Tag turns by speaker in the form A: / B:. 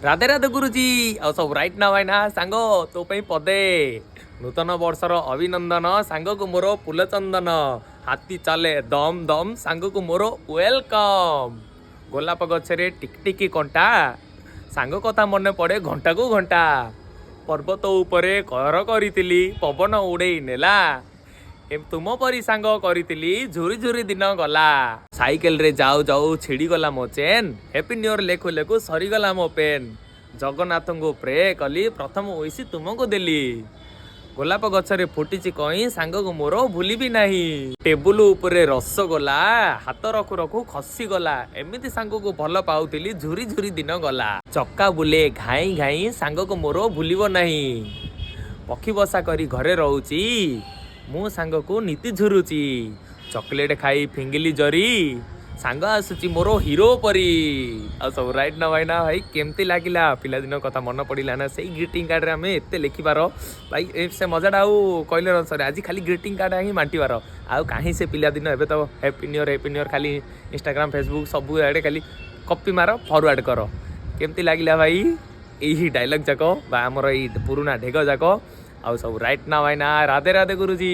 A: ରାଧେ ରାଧେ ଗୁରୁଜୀ। ଆଉ ସବୁ ରାଇଟ୍ ନା ଭାଇନା? ସାଙ୍ଗ, ତୋ ପାଇଁ ପଦେ। ନୂତନ ବର୍ଷର ଅଭିନନ୍ଦନ, ସାଙ୍ଗକୁ ମୋର ଫୁଲ ଚନ୍ଦନ। ହାତୀ ଚାଲେ ଦମ୍ ଦମ୍, ସାଙ୍ଗକୁ ମୋର welcome. ଗୋଲାପ ଗଛରେ ଟିକି ଟିକି କଣ୍ଟା, ସାଙ୍ଗ କଥା ମନେ ପଡ଼େ ଘଣ୍ଟାକୁ ଘଣ୍ଟା। ପର୍ବତ ଉପରେ ଘର କରିଥିଲି, ପବନ ଉଡ଼େଇ ନେଲା। ତୁମ ପରି ସାଙ୍ଗ କରିଥିଲି, ଝୁରି ଝୁରି ଦିନ ଗଲା। ସାଇକେଲରେ ଯାଉ ଯାଉ ଛିଡ଼ିଗଲା ମୋ ଚେନ୍, ହ୍ୟାପି ନ୍ୟୁ ଇୟର ଲେଖୁ ଲେଖୁ ସରିଗଲା ମୋ ପେନ୍। ଜଗନ୍ନାଥଙ୍କୁ ପ୍ରେ କଲି, ପ୍ରଥମ ୱିଶ୍ ତୁମକୁ ଦେଲି। ଗୋଲାପ ଗଛରେ ଫୁଟିଛି କଇଁ, ସାଙ୍ଗକୁ ମୋର ଭୁଲିବି ନାହିଁ। ଟେବୁଲ ଉପରେ ରସଗୋଲା, ହାତ ରଖୁ ରଖୁ ଖସିଗଲା। ଏମିତି ସାଙ୍ଗକୁ ଭଲ ପାଉଥିଲି, ଝୁରି ଝୁରି ଦିନ ଗଲା। ଚକା ବୁଲେ ଘାଇଁ ଘାଇଁ, ସାଙ୍ଗକୁ ମୋର ଭୁଲିବ ନାହିଁ। ପକ୍ଷୀ ବସା କରି ଘରେ ରହୁଛି, ମୁଁ ସାଙ୍ଗକୁ ନୀତି ଝୁରୁଛି। ଚକୋଲେଟ ଖାଇ ଫିଙ୍ଗିଲି ଜରି, ସାଙ୍ଗ ଆସୁଛି ମୋର ହିରୋ ପରି। ଆଉ ସବୁ ରାଇଟ୍ ନା ଭାଇନା? ଭାଇ, କେମିତି ଲାଗିଲା? ପିଲାଦିନ କଥା ମନେ ପଡ଼ିଲା ନା? ସେଇ ଗ୍ରିଟିଂ କାର୍ଡ଼ରେ ଆମେ ଏତେ ଲେଖିବାର ଭାଇ, ଏ ସେ ମଜାଟା ଆଉ କହିଲେ ନ ସରେ। ଆଜି ଖାଲି ଗ୍ରିଟିଂ କାର୍ଡ଼ ହିଁ ବାଣ୍ଟିବାର, ଆଉ କାହିଁ ସେ ପିଲାଦିନ? ଏବେ ତ happy new year, happy new year, ଖାଲି ଇନଷ୍ଟାଗ୍ରାମ, ଫେସବୁକ୍ ସବୁଆଡ଼େ ଖାଲି କପି ମାର, ଫରୱାର୍ଡ଼ କର। କେମିତି ଲାଗିଲା ଭାଇ ଏଇ ଡାଇଲଗ୍ ଯାକ ବା ଆମର ଏଇ ପୁରୁଣା ଢେଗ ଯାକ? ଆଉ ସବୁ ରାଇଟ୍ ନା ଭାଇନା? ରାଧେ ରାଧେ ଗୁରୁଜୀ।